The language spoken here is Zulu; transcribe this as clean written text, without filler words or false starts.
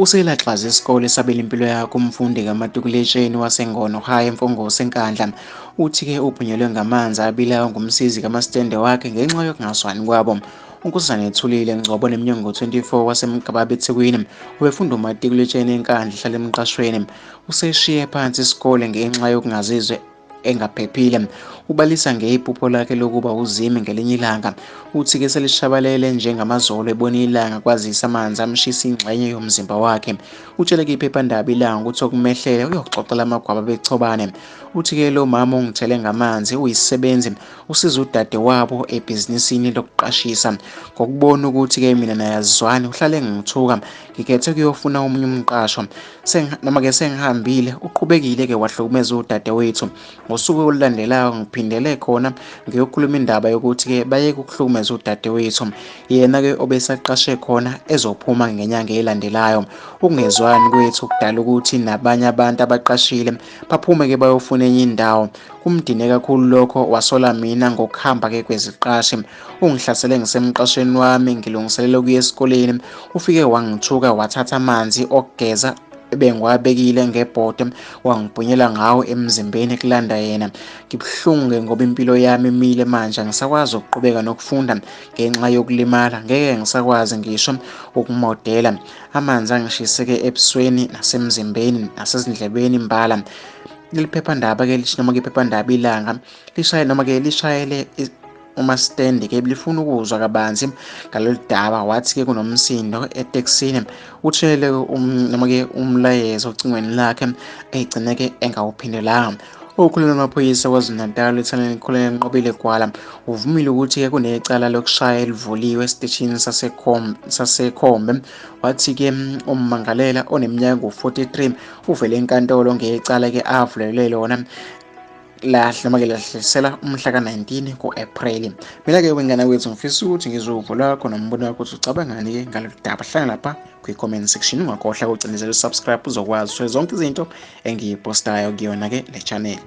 Uselaxaze isikole esabela impilo yakhe umfundi kamatikuletsheni waseNgono High eMfongose eNkandla. Uthi-ke uphunyelwe ngamanzi abilayo ngumsizi kamasitende wakhe ngenxa yokungazwani kwabo. UNkosazana Thulile Ngcobo oneminyaka engu-24 waseMgababa eThekwini ubefunda umatikuletsheni eNkandla ehlala emqashweni. Useshiye phansi isikole ngenxa yokungazizwa engaphephile. Ubalisa ngephupho lakhe lokuba uzime ngelinye ilanga. Uthi-ke selishabalele njengamazolo ebona ilanga kwazise amanzi amshisa ingxenye yomzimba wakhe. Utshele iphephandaba Ilanga ukuthi okumehlele uyoxoxela amagwaba bechobane. Uthi-ke lo mama ongithele ngamanzi uyisisebenzi usiza udadewabo ebhizinisini lokuqashisa. Ngokubona ukuthi-ke mina naye asizwani uhlale engithuka ngikhethe ukuyofuna omunye umqasho. Noma-ke sengihambile uqhubekile-ke wahlukumeza udadewethu. Ngosuku olulandelayo ngiphindele khona ngiyokhuluma indaba yokuthi-ke bayeke ukuhlukumeza udadewethu. Yena-ke obesaqashe khona ezophuma ngenyanga elandelayo. Ukungezwani kwethu kudala ukuthi nabanye abantu abaqashile baphume-ke bayofuna enye indawo. Kumdine kakhulu lokho wasola mina ngokuhamba-ke kweziqashi. Ungihlasele ngisemqashweni wami ngilungiselela ukuya esikoleni. Ufike wangithuka wathatha amanzi okugeza ebengiwabekile ngebhode wangibhunyela ngawo emzimbeni kulanda yena. Ngibuhlungu-ke ngoba impilo yami imile manje angisakwazi ukuqhubeka nokufunda ngenxa yokulimala. Ngeke ngisakwazi ngisho ukumodela. Amanzi angishiseke ebusweni nasemzimbeni nasezindlebeni imbala. Leli phephandaba-ke noma-ke iphephandaba Ilanga lishaye noma-ke lishayele umasitende-ke lifuna ukuzwa kabanzi ngalolu daba. Wathi-ke kunomsindo etekisini utshele noma-ke umlayezo ocingweni lakhe egcine-ke engawuphindelanga. Okhulumela amaphoyisa KwaZulu-Natal Lieutenant Colonel Nqobile Gwala uvumile ukuthi-ke kunecala lokushaya elivuliwe esiteshini saseKhombe. Wathi-ke ummangalela oneminyaka engu-43 uvele enkantolo ngecala-ke avulelwe lona lahle noma-ke lahlisela umhla ka-19 ku-Ephreli. Mina-ke wengane wethu ngifisa ukuthi ngizwe uvo lwakho nombono wakho ukuthi ucabangani-ke ngalolu daba. Hlala lapha kwi-comment section, ungakhohlwa ukucindezela u-subscribe uzokwazi zonke izinto engiyipostayo kuyona-ke le channel.